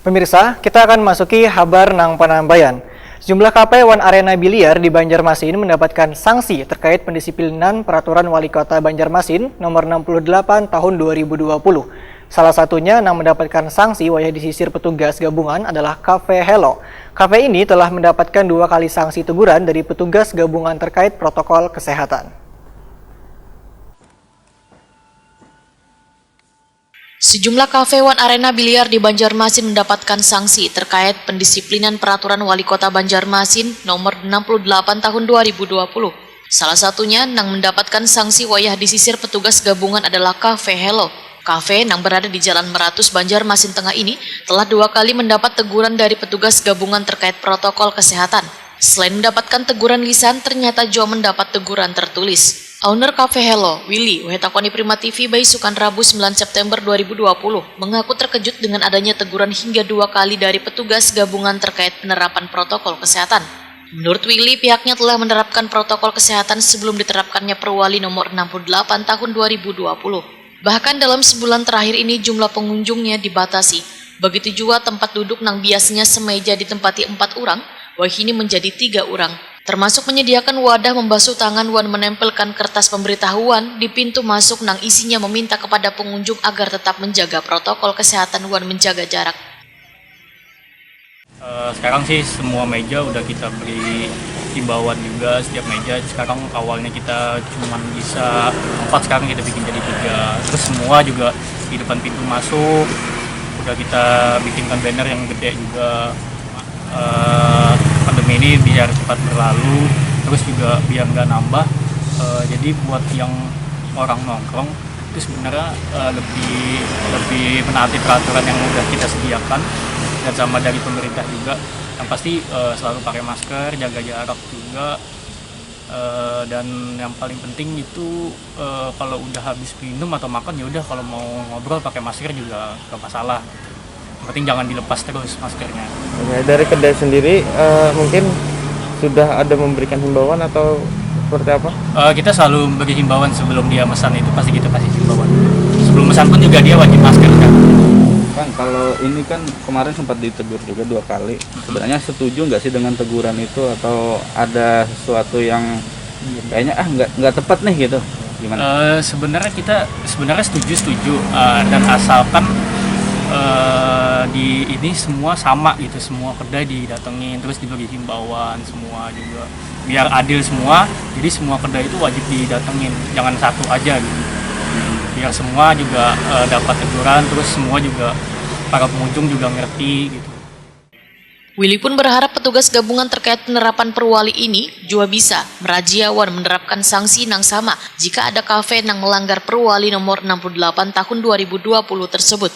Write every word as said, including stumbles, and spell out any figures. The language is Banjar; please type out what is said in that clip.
Pemirsa, kita akan masuki habar nang panambayan. Sejumlah kafe wan arena biliar di Banjarmasin mendapatkan sanksi terkait pendisiplinan peraturan Wali Kota Banjarmasin nomor enam puluh delapan tahun dua ribu dua puluh. Salah satunya nang mendapatkan sanksi wayah disisir petugas gabungan adalah Cafe Hello. Kafe ini telah mendapatkan dua kali sanksi teguran dari petugas gabungan terkait protokol kesehatan. Sejumlah kafe wan arena biliar di Banjarmasin mendapatkan sanksi terkait pendisiplinan peraturan Wali Kota Banjarmasin nomor enam puluh delapan tahun dua ribu dua puluh. Salah satunya nang mendapatkan sanksi wayah disisir petugas gabungan adalah Cafe Hello. Kafe nang berada di Jalan Meratus Banjarmasin Tengah ini telah dua kali mendapat teguran dari petugas gabungan terkait protokol kesehatan. Selain mendapatkan teguran lisan, ternyata jua mendapat teguran tertulis. Owner Cafe Hello, Willy, wahitakoni Prima T V baisukan Rabu sembilan September dua ribu dua puluh, mengaku terkejut dengan adanya teguran hingga dua kali dari petugas gabungan terkait penerapan protokol kesehatan. Menurut Willy, pihaknya telah menerapkan protokol kesehatan sebelum diterapkannya Perwali nomor enam puluh delapan tahun dua ribu dua puluh. Bahkan dalam sebulan terakhir ini jumlah pengunjungnya dibatasi. Begitu jua tempat duduk nang biasanya semeja ditempati empat orang, wahini menjadi tiga orang. Termasuk menyediakan wadah membasuh tangan wan menempelkan kertas pemberitahuan di pintu masuk nang isinya meminta kepada pengunjung agar tetap menjaga protokol kesehatan wan menjaga jarak. Eh, sekarang sih semua meja udah kita beri himbauan juga, setiap meja. Sekarang awalnya kita cuman bisa empat, sekarang kita bikin jadi tiga. Terus semua juga di depan pintu masuk udah kita bikinkan banner yang gede juga. Eh, pandemi ini biar cepat berlalu, terus juga biar nggak nambah. Eh, jadi buat yang orang nongkrong itu sebenarnya eh, lebih lebih menaati peraturan yang udah kita sediakan dan sama dari pemerintah juga. Yang pasti eh, selalu pakai masker, jaga jarak juga. Eh, dan yang paling penting itu eh, kalau udah habis minum atau makan, ya udah, kalau mau ngobrol pakai masker juga gak masalah. Yang penting jangan dilepas terus maskernya. Oke, dari kedai sendiri eh, mungkin sudah ada memberikan himbauan atau seperti apa? Eh, kita selalu beri himbauan sebelum dia mesan, itu pasti kita kasih himbauan. Sebelum mesan pun juga dia wajib masker kan. Kan kalau ini kan kemarin sempat ditegur juga dua kali. Sebenarnya setuju nggak sih dengan teguran itu, atau ada sesuatu yang kayaknya ah nggak nggak tepat nih gitu? Gimana? Eh, sebenarnya kita sebenarnya setuju setuju eh, dan asalkan eh, di ini semua sama gitu, semua kedai didatengin, terus diberi himbauan semua juga, biar adil semua. Jadi semua kedai itu wajib didatengin, jangan satu aja gitu, biar semua juga eh, dapat teguran, terus semua juga, para pengunjung juga ngerti gitu. Willy pun berharap petugas gabungan terkait penerapan perwali ini jua bisa merazia wan menerapkan sanksi nang sama jika ada kafe nang melanggar perwali nomor enam puluh delapan tahun dua ribu dua puluh tersebut.